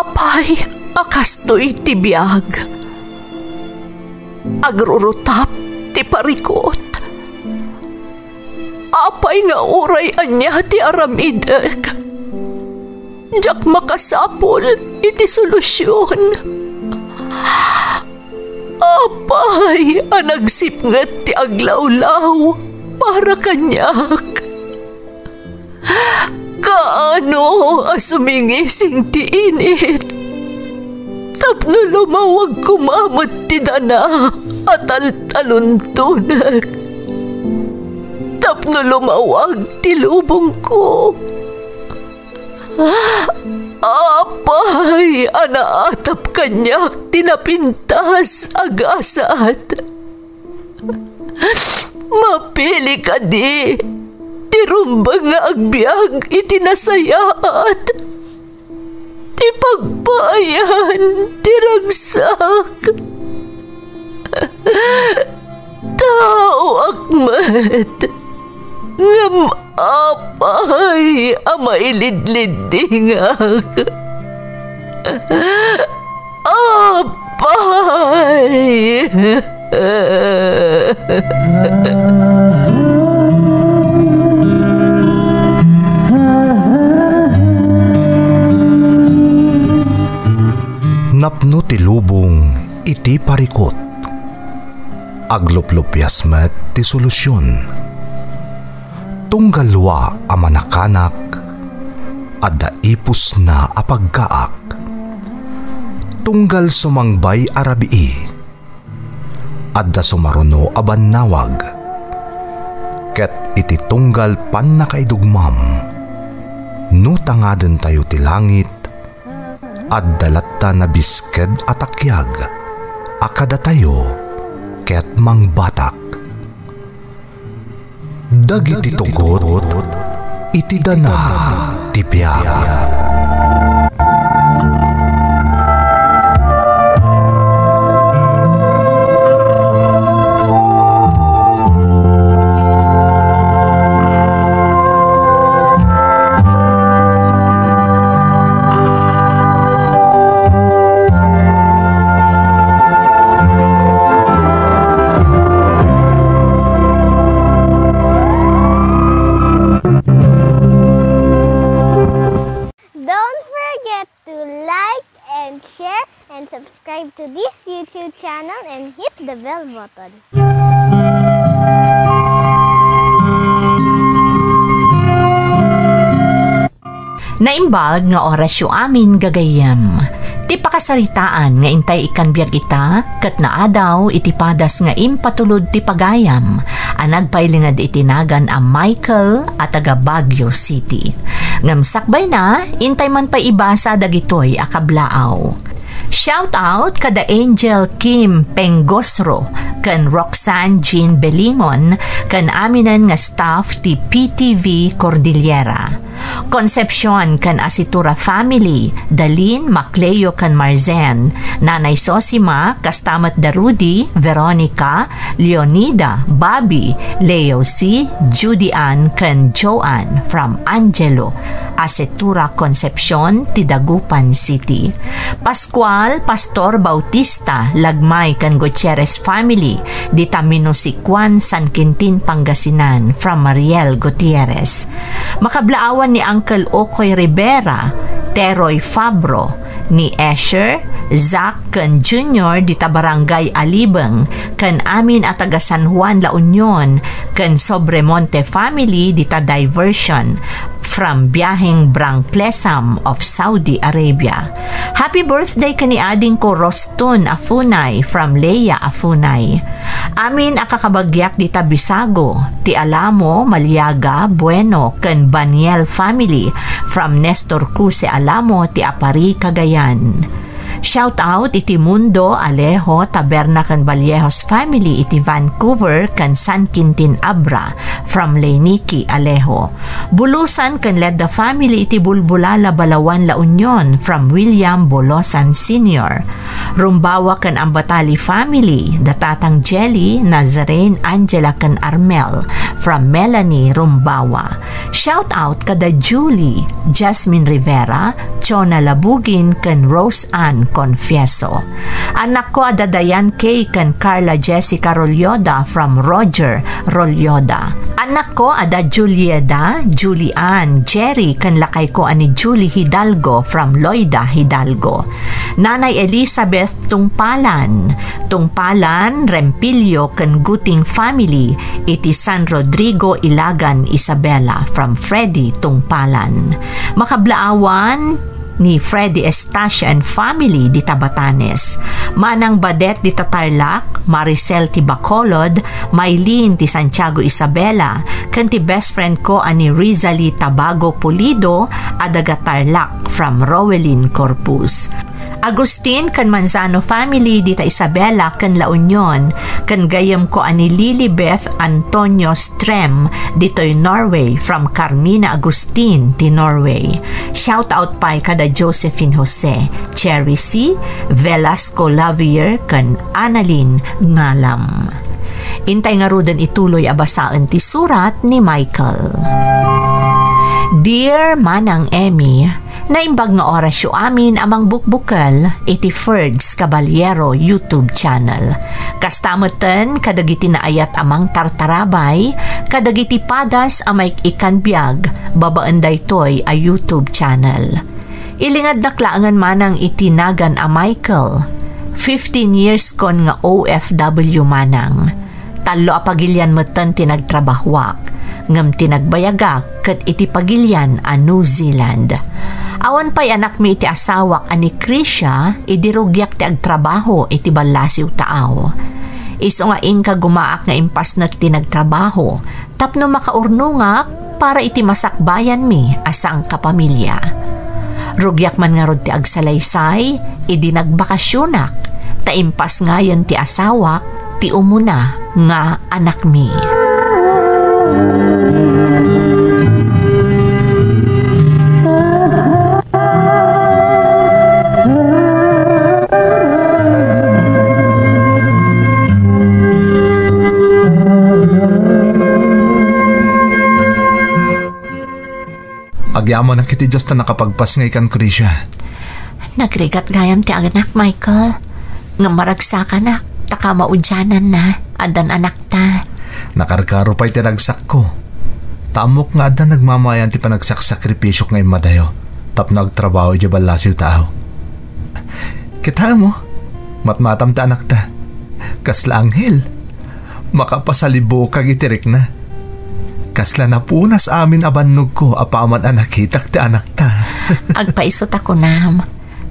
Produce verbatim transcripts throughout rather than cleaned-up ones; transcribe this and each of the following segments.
Apay a kastoy ti biag? Agrurutap ti parikut. Apay nga uray ania ti aramidek, diak makasapul iti solusion. Apay a nagsipnget ti aglawlaw para kaniak? Kaano a sumingising ti init tapno lumawag koma met ti dana a taltaluntonek, tapno lumawag ti lubongko? Apay a naatap kaniak ti napintas a gasat? Mapili kadi ti rumbeng nga agbiag iti nasayaat, ti pagpaayan ti ragsak? Taoak met, ngem apay a mailidliddingak? Apay! Napno ti lubong iti parikut. Agluplupias met ti solusion. Tunggal lua a manakanak, adda ipusna a paggaak. Tunggal sumangbay a rabii, adda sumaruno a bannawag. Ket iti tunggal pannakaidugmam, no tangadentayo ti langit, adda latta nabisked a takiag a kadatayo ket mangbatak. Dagiti tugot iti dana ti biag. Don't forget to like and share and subscribe to this YouTube channel and hit the bell button. Naimbag nga orasyo amin, gagayyem. Ti pakasaritaan nga intay ikkan biag ita, ket naadaw iti padas nga impatulod ti pagayam a nagpailinged iti nagan a Michael a taga Baguio City. Ngem sakbayna, intay man pay ibasa dagitoy a kablaaw. Shout out kada Angel Kim Pengosro ken Roxanne Jean Belingon ken aminen nga staff ti P T V Cordillera. Concepcion ken Asitura family, Dalin, Macleo ken Marzen, Nanay Sosima, kasta met da Rudy, Veronica, Leonida, Bobby, Leo C, Judy Ann, ken Joanne from Angelo, Asitura Concepcion, ti Dagupan City. Pascual, Pastor Bautista, Lagmay, ken Gutierrez family, dita Minusikuan, San Quintin, Pangasinan, from Mariel Gutierrez. Makablaawan ni Uncle Okoy Rivera, Teroy Fabro, ni Esher, Zack, ken Junior dita Barangay Alibeng, ken amin a taga San Juan, La Union, ken Sobremonte family dita Diversion from Biaheng Brang Klesam of Saudi Arabia. Happy birthday ken ni adingko Roston Afunay from Leia Afunay. Amin a kakabagiak dita Bisago, ti Alamo, Maliaga, Bueno, ken Baniel family from Nestor Cuse Alamo ti Apari, Cagayan. Shout out iti Mundo Alejo, Taberna ken Vallejos family iti Vancouver ken San Quintin Abra from Leiniki Alejo. Bulusan ken Ledda family iti Bulbulala, Balaoan, La Union, from William Bolosan Senior. Rumbawa ken Ambatali family, da Tatang Jelly, Nazarene, Angela, ken Armel, from Melanie Rumbawa. Shout out kada Julie, Jasmine Rivera, Chona Labugin, ken Rose Ann Confieso. Anakko a da Diane Kay ken Carla Jessica Rolyoda from Roger Rolyoda. Anakko a da Julieta, Julie Ann, Jerry, ken lakayko a ni Julie Hidalgo from Loida Hidalgo. Nanay Elizabeth Tungpalan, Tungpalan, Rempilio, ken Guting family iti San Rodrigo, Ilagan, Isabela from Freddy Tungpalan. Makablaawan, ni Freddy Estacio and family dita Batanes. Manang Badet dita Tarlac, Maricel ti Bacolod, Mylene ti Santiago Isabela, ken ti best friend ko a ni Rizali Tabago Pulido a daga Tarlac from Roelyn Corpus. Agustin ken Manzano family dita Isabela ken La Union, ken gayyemko a ni Lilibeth Antonio Trem ditoy Norway from Carmina Agustin ti Norway. Shout out pay kada Josephine Jose, Cherry C, Velasco Lavier, ken Annalyn Ngalam. Intay ngaruden ituloy a basaen ti surat ni Michael. Dear Manang Emmy, naimbag nga orasyo amin a mangbukbukel iti Ferds Caballero YouTube channel. Kasta metten kadagiti naayat a mangtartarabay kadagiti padas a maik-ikkan biag babaen daytoy a YouTube channel. Ilingadnak laengen manang iti nagan a Michael. Fifteen years kon nga O F W manang. Tallo a pagilian metten ti nagtrabahoak, ngem ti nagbayagak ket iti pagilian a New Zealand. Awan pay anakmi iti asawak a ni Krisha idi rugiak ti agtrabaho iti ballasiw taaw. Isu nga inka gumaak nga impasnek ti nagtrabaho tapno makaurnongak para iti masakbayanmi a sangkapamilya. Rugiak man ngarud ti agsalaysay idi nagbakasionak, ta impasngayen ti asawak ti umuna nga anakmi. Agyamanak iti Dios ta nakapagpasngaykan, Krisha. Nagrigat gayam ti anak, Michael. Ngem maragsakanak, ta kamaudiananna, addan anakta. Nakarkaro pay ti ragsakko. Ta ammok nga adda nagmamayan ti panagsaksakripisio nga immadayo tapno agtrabaho idiay ballasiw taaw. Kitaem, o, matmatam ti anakta. Kasla anghel. Makapasalibukag iti rikna. Kasla napunas amin a bannogko apaman a nakitak ti anakta. Agpayso ta kunam,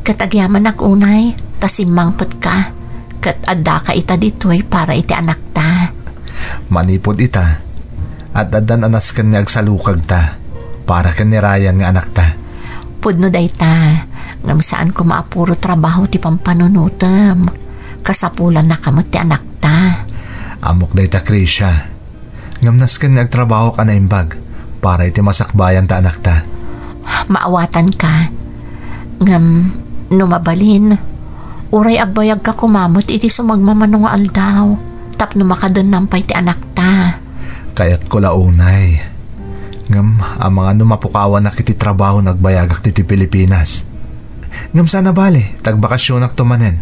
ket agyamanak unay, ta simmangpetka, ket addaka ita ditoy para iti anakta. Manipud ita, ad-addan a nasken nga agsalukagta para ken ni Ryan nga anakta. Pudno dayta, ngem saan koma a puro trabaho ti pampanunotem. Kasapulannaka met ti anakta. Ammok dayta, Krisha. Ngem nasken nga agtrabahoak a naimbag para iti masakbayan ta anakta. Maawatanka. Ngem no mabalin, uray agbayagka koma met iti sumagmamano nga aldaw tapno makadennam pay ti anakta. Kayatko la unay. Ngem amangan no mapukawanak iti trabaho no agbayagak ditoy Pilipinas. Ngem saan a bale, ta agbakasionakto manen.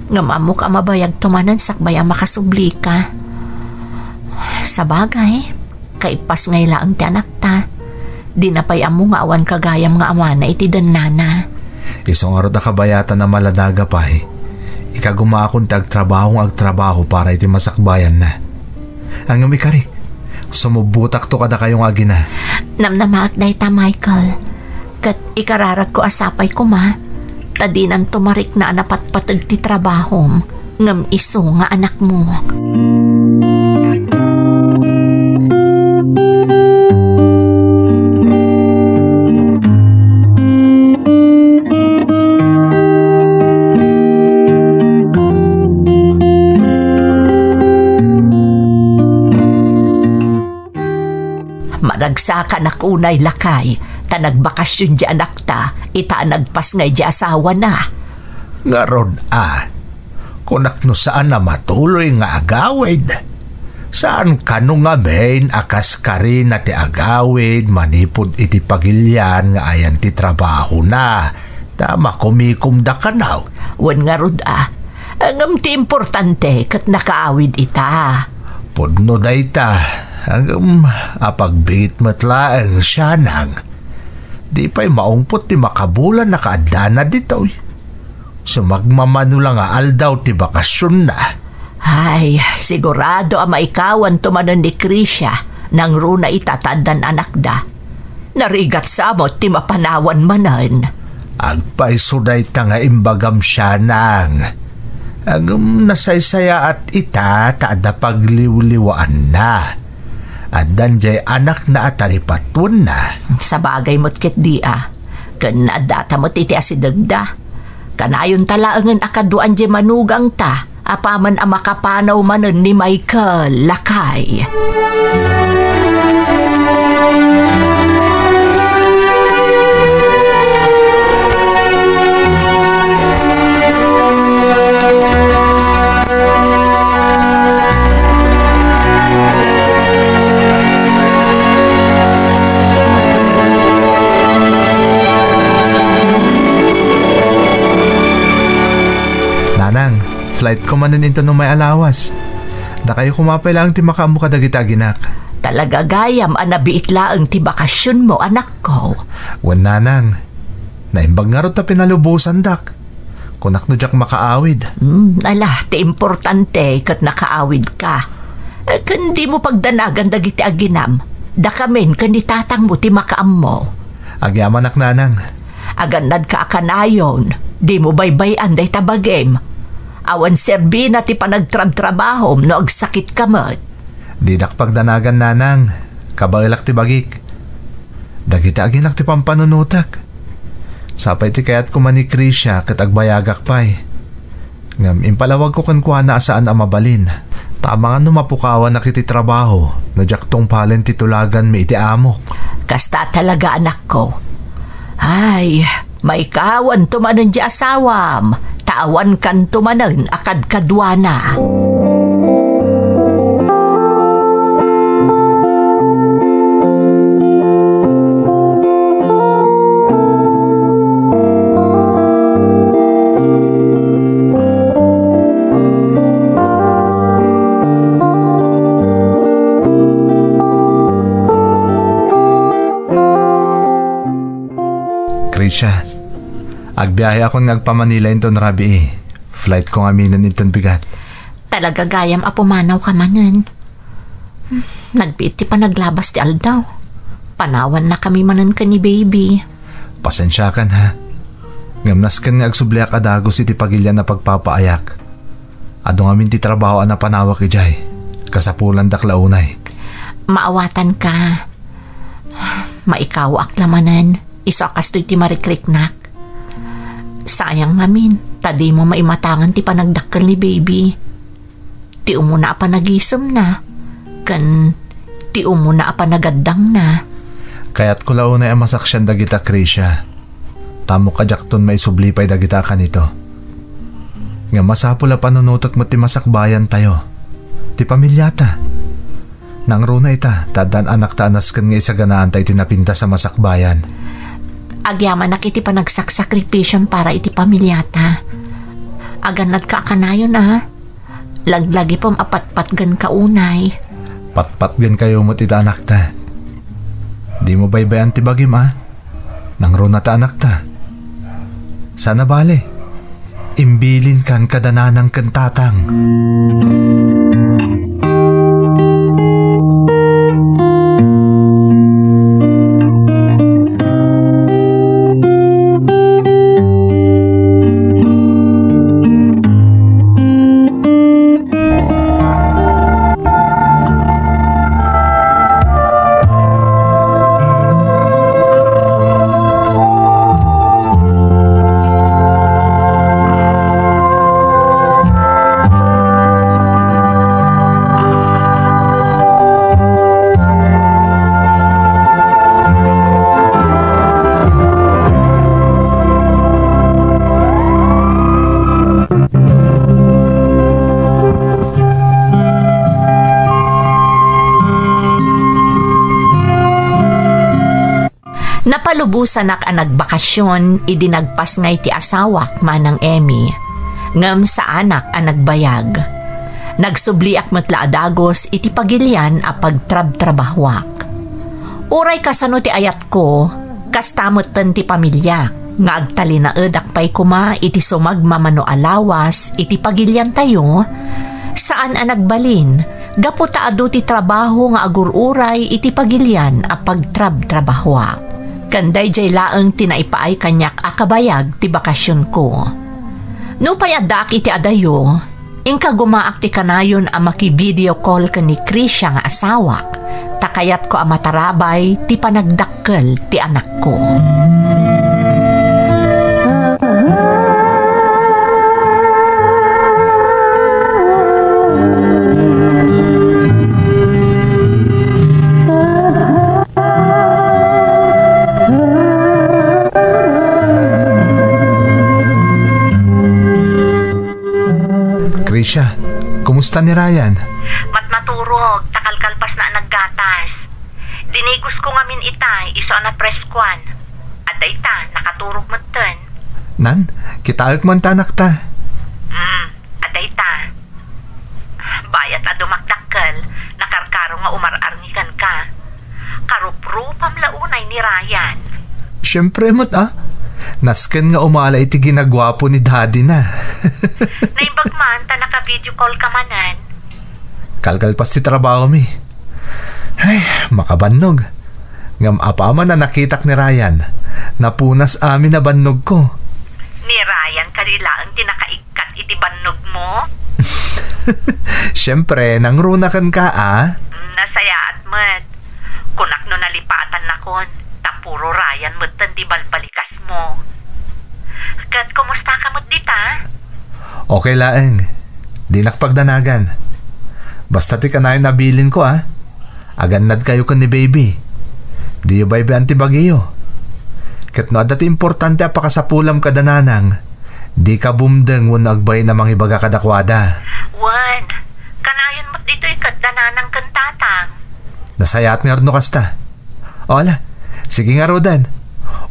Ngem ammok a mabayagto manen sakbay a makasublika. Sabagay, kaipas ngay laeng ti anakta. Dina pay ammo nga awan kagayam nga amana iti dennana. Isu ngarud a kabayatan a maladaga pay. Ikagumaakon ti agtrabaho nga agtrabaho para iti masakbayanna. Ngem ikarik, sumubbotakto kadakayo nga agina. Namnamaak dayta, Michael. Ket ikararagko a sapay koma, ta dinanto marikna a napatpateg ti trabahom, ngem isu nga anakmo. Agsakanak unay, lakay, ta nagbakasyon di anakta, ita a nagpasngay di asawana. Ngarud a, kunak no saan a matuloy nga agawid. Saan kano ngamin a kas karina ti agawid manipud iti pagilian nga ayan ti trabahona, ta makumikomda kano. Wen ngarud a, ngem ti importante ket nakaawid ita. Pudno dayta, ngem apagbigit met laeng sianang. Di pay maungpot ti makabulan a kaaddana ditoy. Sumagmamano la nga aldaw ti bakasionna. Ay, sigurado a maikawanto manen ni Krisha, nangruna ita ta addan anakda. Narigat sa met ti mapanawan manen. Agpayso dayta nga imbagam sianang. Ngem nasaysayaat ita ta adda pagliwliwaanna. Addan jay anakna a taripatuenna. Sabagay met ketdi a. Ken addata met iti asidegda. Kanayonta laengen a kaduaan jay manugangta, apaman a makapanaw manen ni Michael, lakay. Nanang, flight ko manen inton umay a lawas. Dakayo koma pay laeng ti makaammo kadagiti aginak. Talaga gayam a nabiit laeng ti bakasionmo, anakko. Wen, nanang, naimbag ngarud ta pinalubosandak. Kunak no diak makaawid. Hmm, ala, ti importante ket nakaawidka. Eh, ken dimo pagdanagan dagiti aginam. Dakamin ken ni tatangmo ti makaammo. Agyamanak, nanang. Agannadka a kanayon, dimo baybay-an dayta bagim. Awan serbina ti panagtrabtrabahom no agsakitka met. Didak pagdanagan, nanang. Kabaelak ti bagik. Dagiti aginak ti pampanunotek. Sapay ti kayat koma ni Krisha ket agbayagak pay. Ngem impalawagko kenkuana a saan a mabalin. Ta amangan no mapukawanak iti trabaho no diak tungpalen ti tulaganmi iti amok. Kasta talaga, anakko. Ay, maikawanto manen ti asawam, ta awankanto manen a kadkaduana. Krisha, agbiahekon nga agpa-Manila inton rabii. Flight ko ngaminen inton bigat. Talaga gayam a pumanawka manen. Hmm, nagbiit ti panaglabas ti aldaw. Panawannakami manen ken ni baby. Pasensiakan, ha. Ngem nasken nga agsubliak a dagus iti pagilian a pagpapaayak. Adu ngamin ti trabaho a napanawak idiay. Kasapulandak la unay. Maawatanka. Maikawaak la manen. Isu a kastoy ti marikriknak. Sayang ngamin, ta dimo maimatangan ti panagdakkel ni baby. Ti umuna a panagisemna, ken ti umuna a panagaddangna. Kayatko la unay a masaksian dagita, Krisha. Tamok a diakton maisubli pay dagita a kanito. Ngem masapul a panunotek met ti masakbayantayo, ti pamiliata. Nangruna ita, ta addan anakta a nasken nga isaganaanta iti napintas a masakbayan. Agyamanak iti panagsaksakripisyom para iti pamiliata. Agannadka a kanayon, a. Laglagipem a patpatgenka unay. Patpatgenkayo met ita anakta. Dimo baybay-an ti bagim, a. Nangruna ta anakta. Saan a bale. Imbilinkan kada nanang ken tatang. Napalubosanak a nagbakasyon idi nagpasngay ti asawak, Manang Emmy, ngem saanak a nagbayag. Nagsubliak met la a dagus iti pagilian a pagtrabtrabahoak. Uray kasano ti ayatko, kasta metten ti pamiliak, nga agtalinaedak pay koma iti sumagmamano a lawas iti pagiliantayo, saan a nagbalin, gapu ta adu ti trabaho nga agur-uray iti pagilian a pagtrabtrabahoak. Ken daydiay laeng ti naipaay kaniak a kabayag ti bakasionko. Nupay addaak iti adayo, inkagumaak ti kanayon a maki-video call ken ni Krisha nga asawak, ta kayatko a matarabay ti panagdakkel ti anakko. Krisha, kumusta ni Ryan? Matmaturog, ta kalkalpasna a naggatas. Dinigosko ngamin ita, isu a napreskuan. Adda ita, nakaturog metten. Nan, kitaek man ta anakta. Hmm, adda ita. Bayat a dumakdakkel, nakarkaro nga umar-arngi kenka. Karuprupam la unay ni Ryan. Siempre met, a. Nasken nga umala iti ginaguapo ni daddy na. Naimbag man ta naka-video call ka manen. Kalkalpas ti trabaho mi. Ay, makabannog. Ngem apaman a nakitak ni Ryan, napunas amin a bannogko. Ni Ryan kadi laeng ti nakaikkat iti bannogmo? Siempre, nangruna kenka, a. Mm, nasayaat met. Kunak no nalipatannakon, ta puro Ryan metten ti balbalikasmo. Ket kumusta ka met dita? Okay laeng. Dinak pagdanagan. Basta ti kanayon a bilinko, a. Agannadkayo ken ni baby. Diyo baybay-an ti bagiyo. Ket no adda ti importante a pakasapulam kada nanang, dika bumdeng wenno agbain a mangibaga kadakuada. Wen, kanayon met ditoy ket da nanang ken tatang. Nasayaat ngarud no kasta. O, ala, sige ngaruden.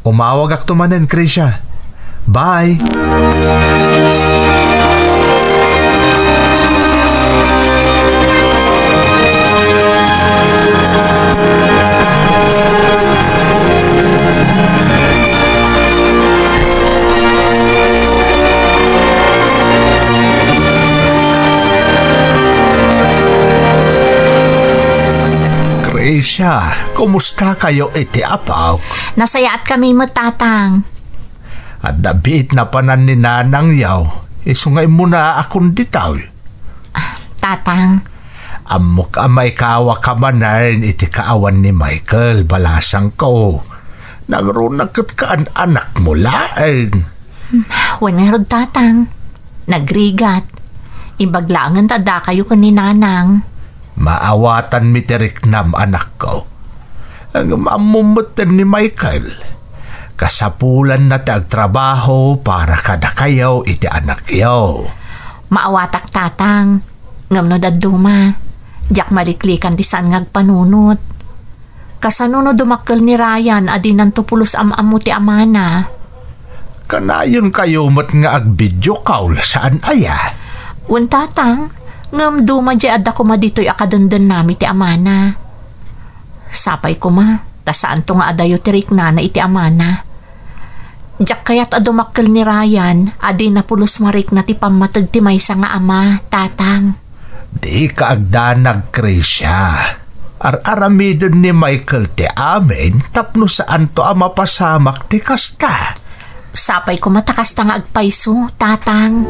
Umawagakto manen, Krisha. Bye! Krisha, kumusta kayo iti apok? Nasayaat kami met, Tatang. Adda biit napanan ni Nanang yaw, isu nga immuna a kunditaw. Ah, Tatang. Ammok a maikawa ka manen iti kaawan ni Michael, balasangko. Nagruna ket kaan-anakmo laeng. Wen ngarud, Tatang. Nagrigat. Imbag laengen ta addakayo ken ni Nanang. Maawatanmi ti riknam, anakko. Ngem ammom metten ni Michael. Kasapulanna ti agtrabaho para kadakayo iti anakyo. Maawatak, Tatang. Ngem no dadduma, diak maliklikan ti saan nga agpanunot. Kasano no dumakkel ni Ryan a dinanto pulos am-ammo ti amana? Kanayonkayo met nga ag-video call, saan aya? Wen, Tatang, ngem duma diay adda koma ditoy a kadendennami ti amana. Sapay koma, ta saanto nga adayo ti riknana iti amana. Diak kayat a dumakkel ni Ryan a dina pulos marikna ti pammateg ti maysa nga ama, Tatang. Dika agdanag, Krisha. Ar-aramiden ni Michael ti amin tapno saanto a mapasamak ti kasta. Sapay koma ta kasta nga agpayso, Tatang.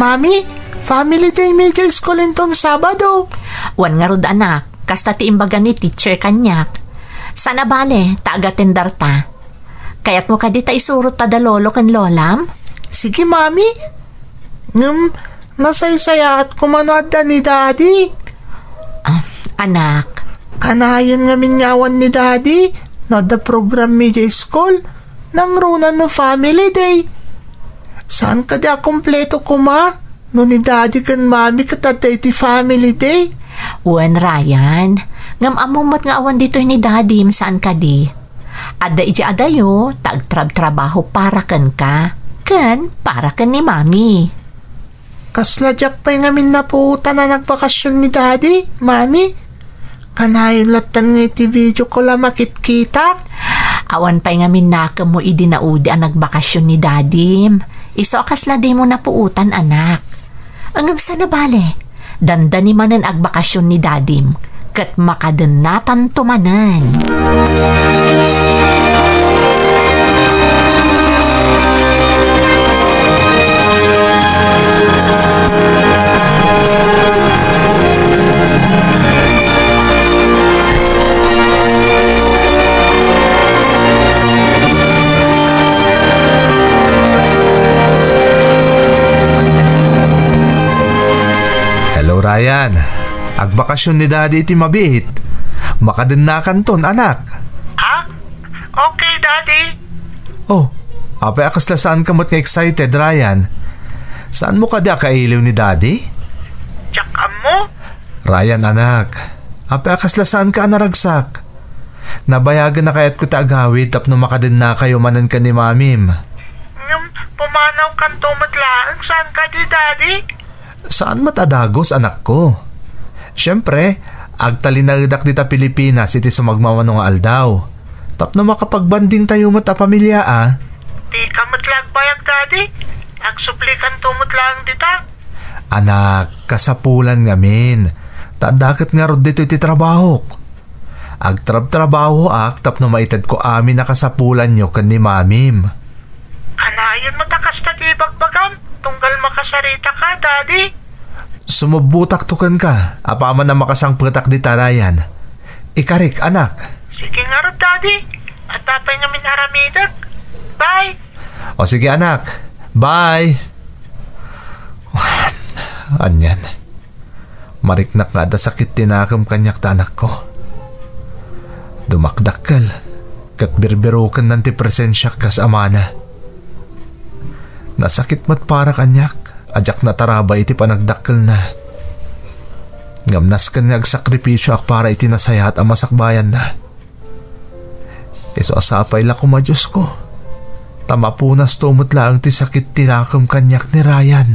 Mami, family day mi idiay school inton Sabado. Wen ngarud, anak, kasta ti imbaga ni teacher kaniak. Saan a bale, ta agatendarta. Kayatmo kadi ta isurot ta da lolo ken lolam? Sige, Mami. Ngem, nasaysayaat koma no adda ni Daddy. Ah, anak. Kanayon ngamin nga awan ni Daddy no adda program mi idiay school. Nangruna no family day. Saan kadi a kompleto koma no ni Daddy ken Mami ket adda iti family day? Wen, Ryan, ngem ammom met nga awan ditoy ni Daddy, saan kadi? Adda idiay adayo ta agtrabtrabaho para kenka, ken para ken ni Mami. Kasla diak pay ngamin napuotan a nagbakasyon ni Daddy, Mami. Kanayon lattan nga iti video call a makitkitak. Awan pay ngamin nakemmo idi naudi a nagbakasyon ni Dadim. Isu a kasla dimo napuotan, anak. Ngem saan a bale, dandani manen agbakasyon ni Dadim, ket makadennatanto manen. Hello, Ryan. Agbakasyon ni Daddy iti mabiit. Makadennakanton, anak. Ha? Okay, Daddy. Oh, apay a kasla saanka met nga excited, Ryan? Saanmo kadi a kailiw ni Daddy? Diak ammo. Ryan, anak, apay a kasla saanka a naragsak? Nabayagen a kayatko ti agawid tapno makadennakayo manen ken ni Mamim. Ngem pumanawkanto met laeng, saan kadi, Daddy? Saan met a dagus, anakko. Siempre, agtalinaedak dita Pilipinas iti sumagmamano nga aldaw. Tapno makapagbandingtayo met a pamilya, a. Dika met la agbayag, Daddy. Agsuplikanto met laeng dita. Anak, kasapulan ngamin. Ta adda ket ngarud ditoy ti trabahok. Agtrabtrabahoak tapno maitedko amin a kasapulanyo ken ni Mamim. Kanayon met a kasta ti ibagbagam, tunggal makasaritaka, Daddy. Sumubbotakto kenka, apaman a makasangpetak dita, Ryan. Ikarik, anak. Sige ngarud, Daddy. Adda pay ngamin aramidek. Bye. O sige, anak. Bye. Anian. Mariknak nga adda sakit ti nakem kaniak ta anakko. Dumakdakkel, ket birbirukennan ti presensiak kas amana. Nasakit met para kaniak a diak natarabay iti panagdakkelna. Ngem nasken nga agsakripisioak para iti nasayaat a masakbayanna. Isu a sapay la koma, Diosko, ta mapunasto met laeng ti sakit ti nakem kaniak ni Ryan.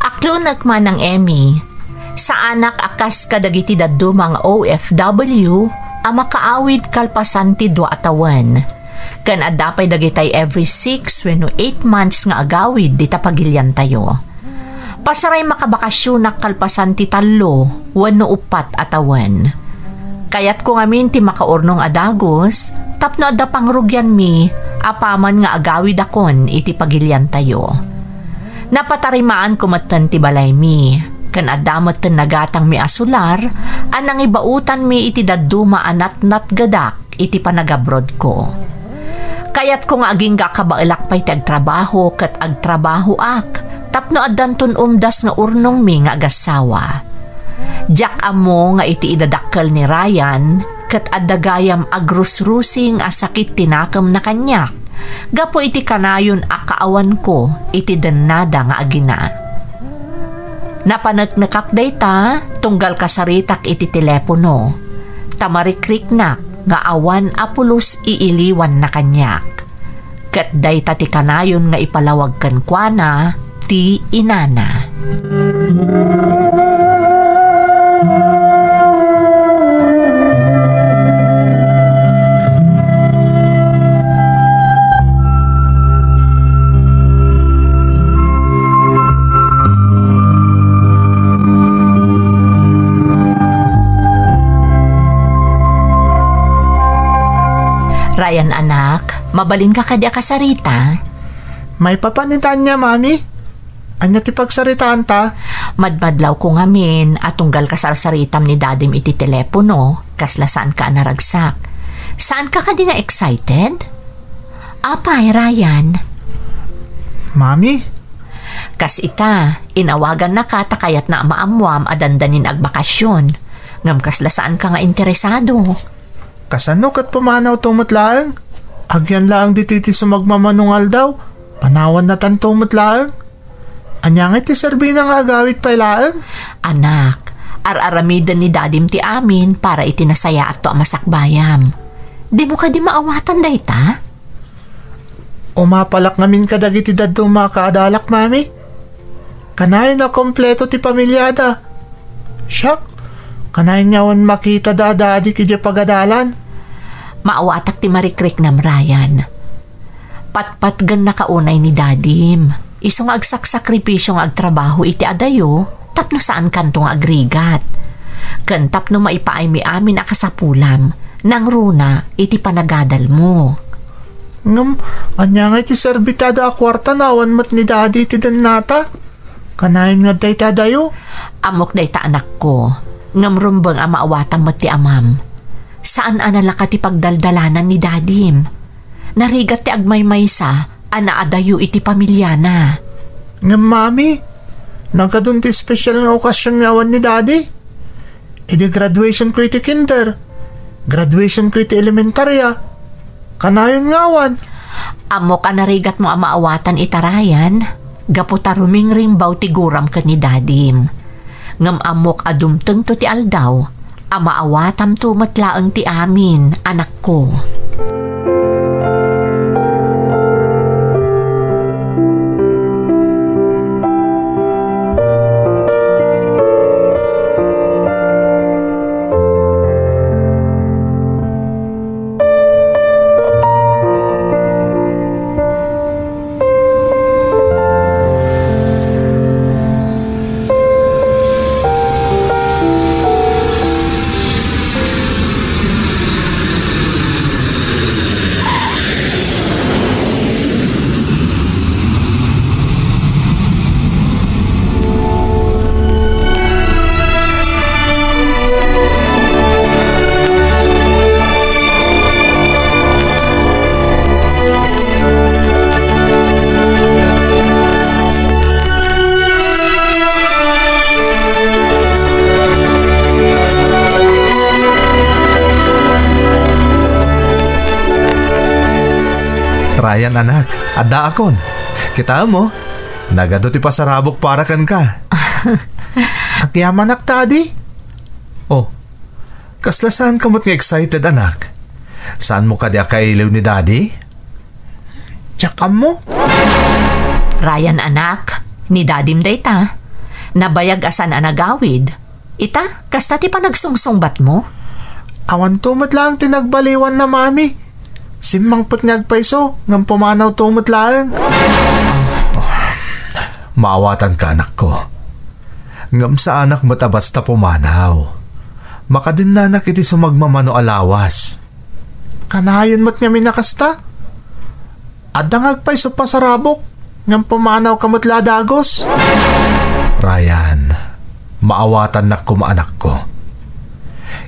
Aklonnek, Manang Emmy. Saanak a kas kadagiti dadduma nga O F W a makaawid kalpasan ti dua a tawen. Ken adda pay dagitay every six wenno eight months nga agawid dita pagiliantayo. Pasaray makabakasionak kalpasan ti tallo wenno uppat a tawen. Kayatko ngamin ti makaurnong a dagus tapno adda pangrugianmi apaman nga agawidakon iti pagiliantayo. Napatarimaanko metten ti balaymi, ken adda metten nagatangmi a solar a nangibaotanmi iti dadduma a natnatgedak iti panagabrodko. Kayatko nga agingga a kabaelak pay ti agtrabaho ket agtrabahoak tapno addanton umdas nga urnongmi nga agassawa. Diak ammo nga iti idadakkel ni Ryan, ket adda gayam agrusrusing a sakit ti nakemna kaniak, gapu iti kanayon a kaawanko iti dennada nga agina. Napaneknekak dayta, tunggal kasaritak iti telepono, ta marikriknak nga awan a pulos iiliwanna kaniak. Ket dayta ti kanayon nga ipalawag kenkuana ti inana. Ryan, anak, mabalinka kadi a kasarita? Maipapan ita ania, Mami? Ania ti pagsaritaanta? Madmadlawko ngamin a tunggal kasarsaritam ni Dadim iti telepono, kasla saanka a naragsak. Saanka kadi nga excited? Apay, Ryan? Mami? Kas ita, inawagannaka ta kayatna a maammuam a dandanin agbakasyon. Ngem kasla saanka nga interesado. Kasano ket pumanawto met laeng? Agyan laeng ditoy ti sumagmamano nga aldaw, panawannatanto met laeng. Ania ngay ti serbina nga agawid pay laeng? Anak, ar-aramiden ni Dadim ti amin para iti nasayaatto a masakbayam. Dimo kadi maawatan dayta? Umapalak ngamin kadagiti dadduma a kaadalak, Mami. Kanayon a kompleto ti pamiliada. Siak, kanayon nga awan makitada a dadik idiay pagadalan. Maawatak ti marikriknam, Ryan. Patpatgennaka unay ni Dadim. Isu nga agsaksakripisio nga agtrabaho iti adayo tapno saankanto nga agrigat. Ken tapno maipaaymi amin a kasapulam, nangruna iti panagadalmo. Ngem, ania ngay ti serbitada a kuarta no awan met ni Dadi iti dennata? Kanayon nga adda iti adayo? Ammok dayta, anakko. Ngem rumbeng a maawatam met ti amam. Saan a nalaka ti pagdaldalanan ni Dadim. Narigat ti agmaymaysa a naadayo iti pamiliana. Ngem, Mami, nagadun ti espesyal nga okasion nga awan ni Dadi. Idi graduation ko iti kinder, graduation ko iti elementarya, kanayon nga awan. Ammok a narigatmo a maawatan ita, Ryan, gapu ta rumingringbaw ti guram ken ni Dadim. Ngem ammok a dumtengto ti aldaw a maawatamto met laeng ti amin, anakko. Ryan, anak, addaakon. Kitaem, nagadu ti pasarabok para kenka. Agyamanak, Daddy. Oh, kasla saanka met nga excited, anak? Saanmo kadi a kailiw ni Daddy? Diak ammo. Ryan, anak, ni Dadim dayta. Nabayag a saan a nagawid. Ita, kasta ti panagsungsungbatmo? Awanto met laeng ti nagbaliwanna, Mami. Simmangpet nga agpayso, ngem pumanawto met laeng. Maawatanka, anakko. Ngem saanak met a basta pumanaw. Makadennanak iti sumagmamano a lawas. Kanayon met ngamin a kasta. Adda nga agpayso pasarabok, ngem pumanawka met la a dagus. Ryan, maawatannak koma, anakko.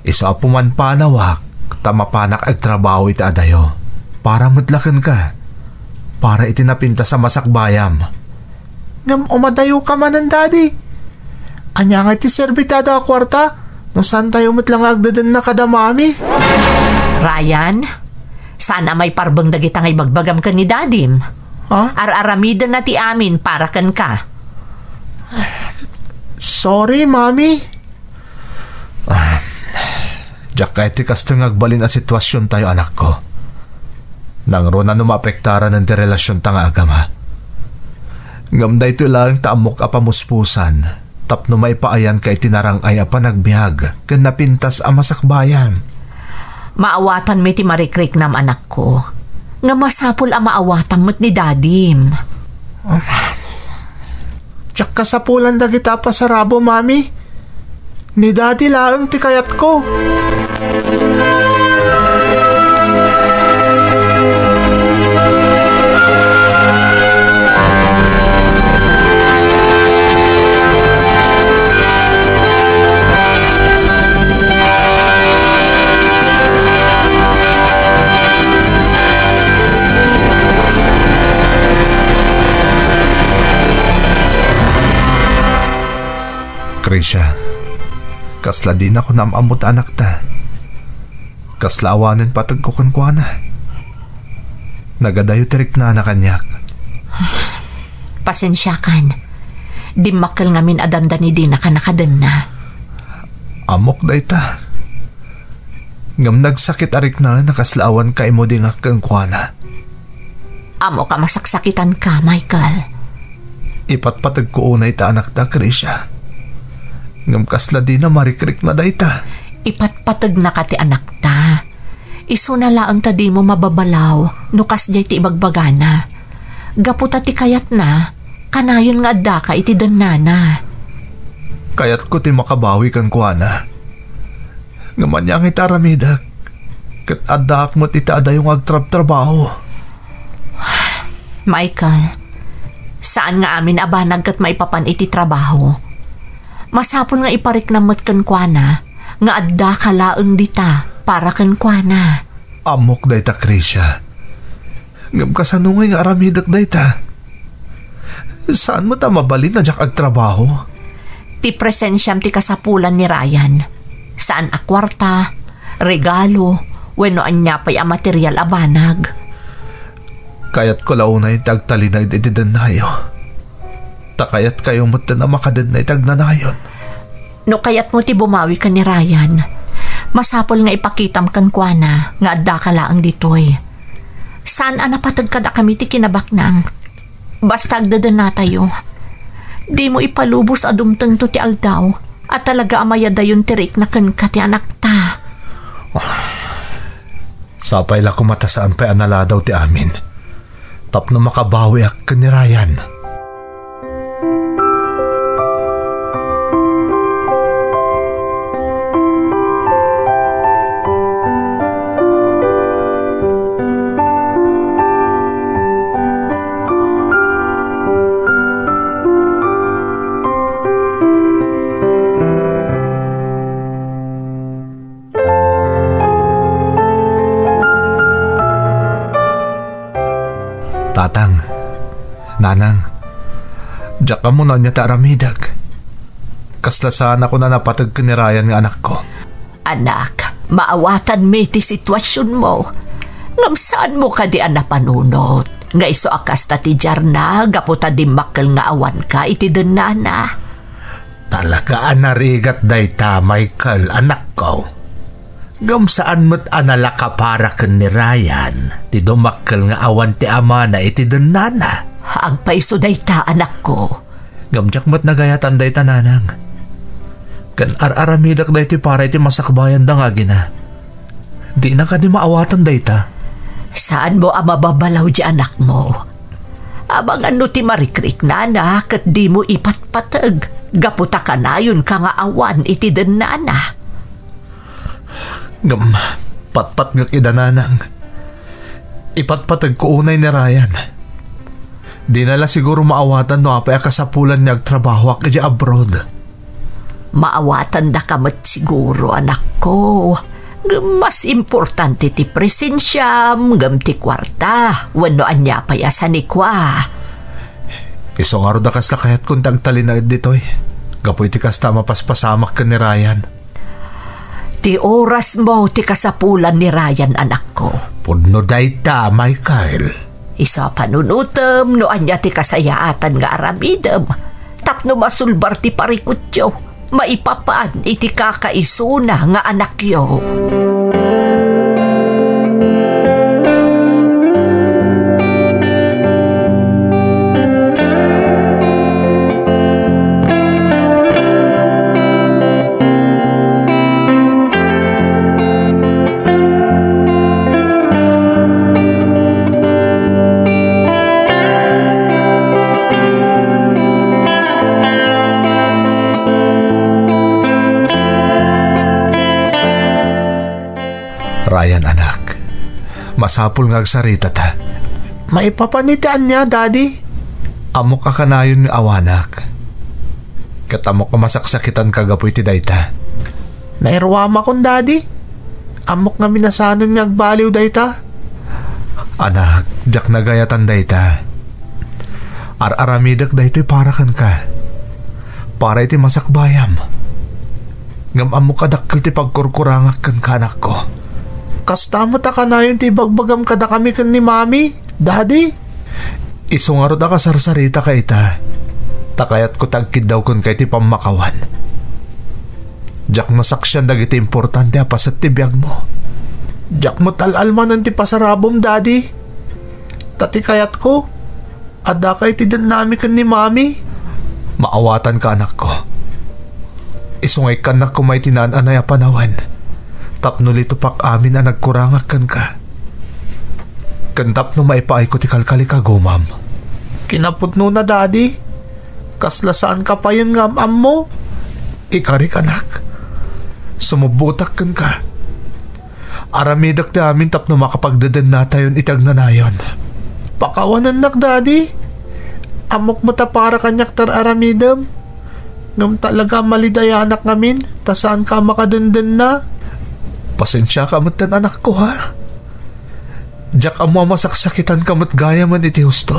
Isu a pumanpanawak, ta mapanak agtrabaho iti adayo. Para met la kenka. Para iti napintas a masakbayam. Ngem umadayoka manen, Daddy. Ania ngay ti serbi ti adu a kuarta? No saantayo met la nga agdedenna kada mami? Ryan, saan a maiparbeng dagita nga ibagbagam ken ni dadim? Ha? Ar-aramidenna ti amin para kenka. Sorry, mami. Ah, diak kayat ti kastoy nga agbalin a situasiontayo, anakko. Nangruna no maapektaranen ti relasionta nga agama. Ngem daytoy laeng ti ammok a pamuspusan tapno maipaayanka iti narang-ay a panagbiag ken napintas a masakbayan. Maawatanmi ti marikriknam, anakko. Nga masapul a maawatam met ni dadim. Diak kasapulan dagita a pasarabo, mami. Ni Daddy laeng ti kayatko. Krisha, kasla dinak kunam-ammo ta anakta. Kasla awanen pategko kenkuana. Nagadayo ti riknana kaniak. Pasensiakan. Dimmakkel ngamin a dandani dinaka nakadenna. Ammok dayta. Ngem nagsakit a riknana kasla awan kaimudingak kenkuana. Ammok a masaksakitanka, Michael. Ipatpategko unay ta anakta, Krisha. Ngem kasla dina marikrikna dayta. Ipatpategnaka ti anakta. Isuna laeng ta dimo mababalaw no kasdiay ti ibagbagana. Gapu ta ti kayatna, kanayon nga addaka iti dennana. Kayatko ti makabawi kenkuana. Ngem ania ngay ti aramidek? Ket addaak met iti adayo nga agtrabtrabaho. Michael, saan nga amin a banag ket maipapan iti trabaho. Masapul nga ipariknam met kenkuana nga addaka laeng dita para kenkuana. Ammok dayta, Krisha. Ngem kasano ngay nga aramidek dayta? Saan met a mabalin a diak agtrabaho? Ti presensiam ti kasapulan ni Ryan. Saan a kuarta, regalo, wenno ania pay a material a banag. Kayatko la unay ti agtalinaed iti dennayo. Ta kayatkayo metten a makadenna iti agnanayon. No kayatmo ti bumawi ken ni Ryan, masapul nga ipakitam kenkuana nga addaka laeng ditoy. Saan a napateg kadakami ti kinabaknang. Basta agdedennatayo. Dimo ipalubos a dumtengto ti aldaw a talaga a mayadayon ti rikna kenka ti anakta. Sapay la koma ta saan pay a naladaw ti amin tapno makabawiak ken ni Ryan. Tatang, Nanang, diak ammo no ania ti aramidek. Kasla saan a kunana napateg ken ni Ryan nga anakko. Anak, maawatanmi ti situasionmo. Ngem saanmo kadi a napanunot nga isu a kasta ti diarna gapu ta dimmakkel nga awanka iti dennana? Talaga a narigat dayta, Michael, anakko. Ngem saan met a nalaka para ken ni Ryan ti dumakkel nga awan ti amana iti dennana. Agpayso dayta, anakko. Ngem diak met nagayatan dayta, Nanang. Ken ar-aramidek daytoy para iti masakbayanda nga agina. Dina kadi maawatan dayta? Saanmo a mababalaw ti anakmo. Amangan no ti marikriknana ket dimo ipatpateg gapu ta kanayonka nga awan iti dennana. Ngem patpatgek ida, Nanang. Ipatpategko unay ni Ryan. Dina la siguro maawatan no apay a kasapulan nga agtrabahoak idiay abroad. Maawatandaka met siguro, anakko. Ngem mas importante ti presensiam ngem ti kuarta wenno ania pay a sanikua. Isu ngarud a kasla kayatkon ti agtalinaed ditoy. Gapu iti kasta, mapaspasamak ken ni Ryan. Ti orasmo ti kasapulan ni Ryan, anakko. Pudno dayta, Michael. Isu a panunotem no ania ti kasayaatan nga aramidem tapno masulbar ti parikutyo maipapan iti kakaisuna nga anakyo. Ryan, anak, masapul nga agsaritata. Maipapan iti ania, Daddy? Ammok a kanayon nga awanak. Ket ammok a masaksakitanka gapu iti dayta. Nairuamakon, Daddy. Ammok nga minasanen nga agbaliw dayta. Anak, diak nagayatan dayta. Ar-aramidek daytoy para kenka. Para iti masakbayam. Ngem ammok a dakkel ti pagkurkurangak kenka, anakko. Kasta met a kanayon ti ibagbagam kadakami ken ni Mami, Daddy. Isu ngarud a kasarsaritaka ita, ta kayatko ti agkiddawken iti pammakawan. Diak nasaksian dagiti importante a paset ti biagmo. Diak met al-almanen ti pasarabom, Daddy. Ta ti kayatko, addaka iti dennami ken ni Mami. Maawatanka, anakko. Isu nga ikkannak koma iti naan-anay a panawen tapno litupak amin a nagkurangak kenka. Ken tapno maipaayko ti kalkalikagumam. Kinapudnona, Daddy. Kasla saanka payen nga am-ammo. Ikarik, anak. Sumubbotak kenka. Aramidek ti amin tapno makapagdedennatayon iti agnanayon. Pakawanennak, Daddy. Ammok met a para kaniak ti ar-aramidem. Ngem talaga a malidayanak ngamin, ta saanka a makadendenna. Pasensiaka metten, anakko, ha? Diak ammo a masaksakitanka met gayamen iti husto.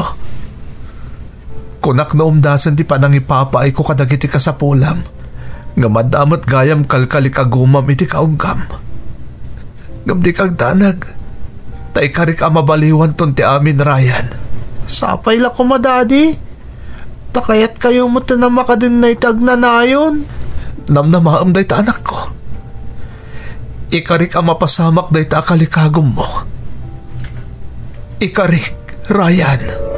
Kunak no umdasen ti panangipapaayko kadagiti kasapulam, ngem adda met gayam kalkalikagumam iti kaunggam. Ngem dika agdanag, ta ikarik a mabaliwanton ti amin, Ryan. Sapay la koma, Daddy. Ta kayatkayo met a makadenna iti agnanayon. Namnamaem dayta, anakko. Ikarik a mapasamak dayta a kalikagummo. Ikarik, Ryan.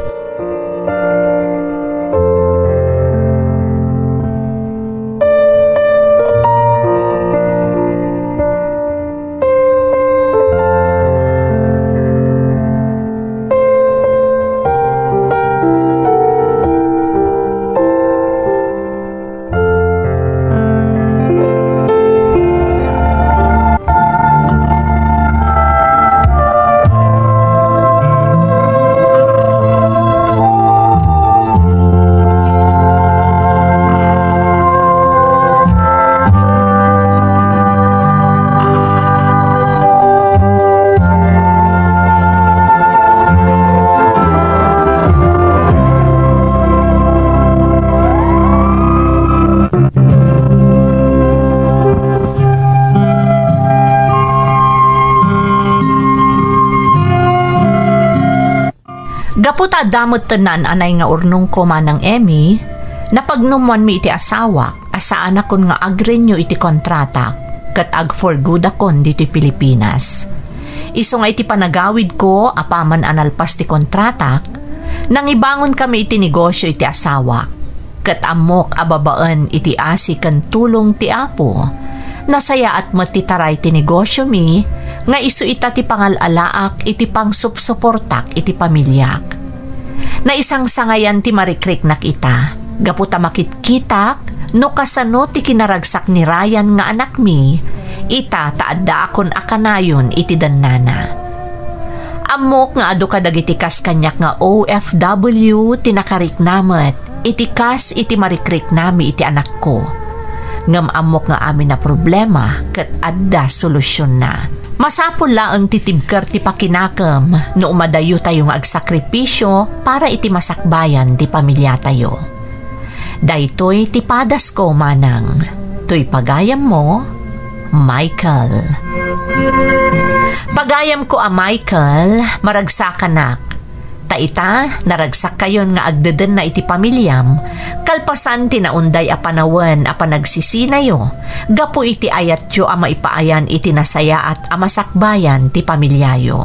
Gapu ta adda met ti naan-anay nga urnongko, Manang Emmy, napagnumoanmi iti asawak a saanakon nga agrenew iti kontratak ket ag-for-goodakon ditoy Pilipinas. Isu nga iti panagawidko apaman a nalpas ti kontratak, nangibangonkami iti negosyo iti asawak. Ket ammok a babaen iti asi ken tulong ti Apo, nasayaat met ti taray ti negosyomi nga isu ita ti pangal-alaak iti pangsupsuportak iti pamiliak. Naisangsangayan ti marikriknak ita, gapu ta makitkitak no kasano ti kinaragsak ni Ryan nga anakmi, ita ta addaakon a kanayon iti dennana. Ammok nga adu kadagiti kas kaniak nga O F W ti nakarikna met iti kas iti marikriknami iti anakko. Ngem ammok nga amin a problema ket adda solusionna. Masapul laeng ti tibker ti pakinakem no umadayotayo nga agsakripisio para iti masakbayan ti pamiliatayo. Daytoy ti padasko, manang. Toy pagayammo, Michael. Pagayamko a Michael, maragsakanak. Ta ita, naragsakkayon nga agdedenna iti pamiliam, kalpasan ti naunday a panawen a panagsisinayo, gapu iti ayatyo a maipaayan iti nasayaat a masakbayan ti pamiliayo.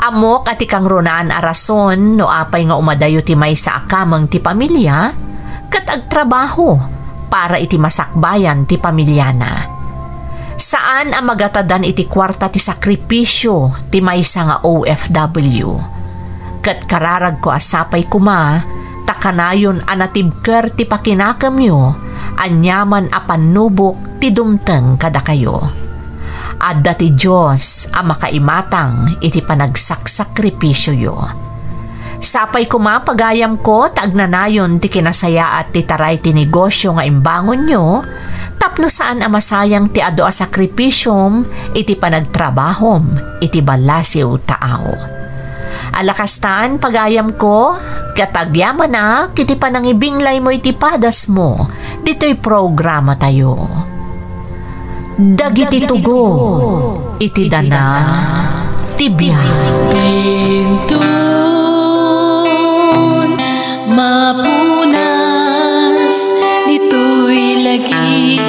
Ammok a ti kangrunaan a rason no apay nga umadayo ti maysa a kameng ti pamilia, ket agtrabaho para iti masakbayan ti pamiliana. Saan a magatadan iti kuarta ti sakripisio ti maysa nga O F W. Ket kararagko a sapay koma ta kanayon a natibker ti pakinakemyo aniaman a pannubok ti dumteng kadakayo. Adda ti Dios a makaimatang iti panagsaksakripisioyo. Sapay koma, pagayamko, ta agnanayon ti kinasayaat ti taray ti negosio nga imbangonyo, tapno saan a masayang ti adu a sakripisiom iti panagtrabahom iti ballasiw taaw. Alakastan, pagayamko, ket agyamanak iti panangibinglaymo iti padasmo ditoy programatayo. Dagiti tugo iti dana ti biag. Inton mapunas ditoy lagi.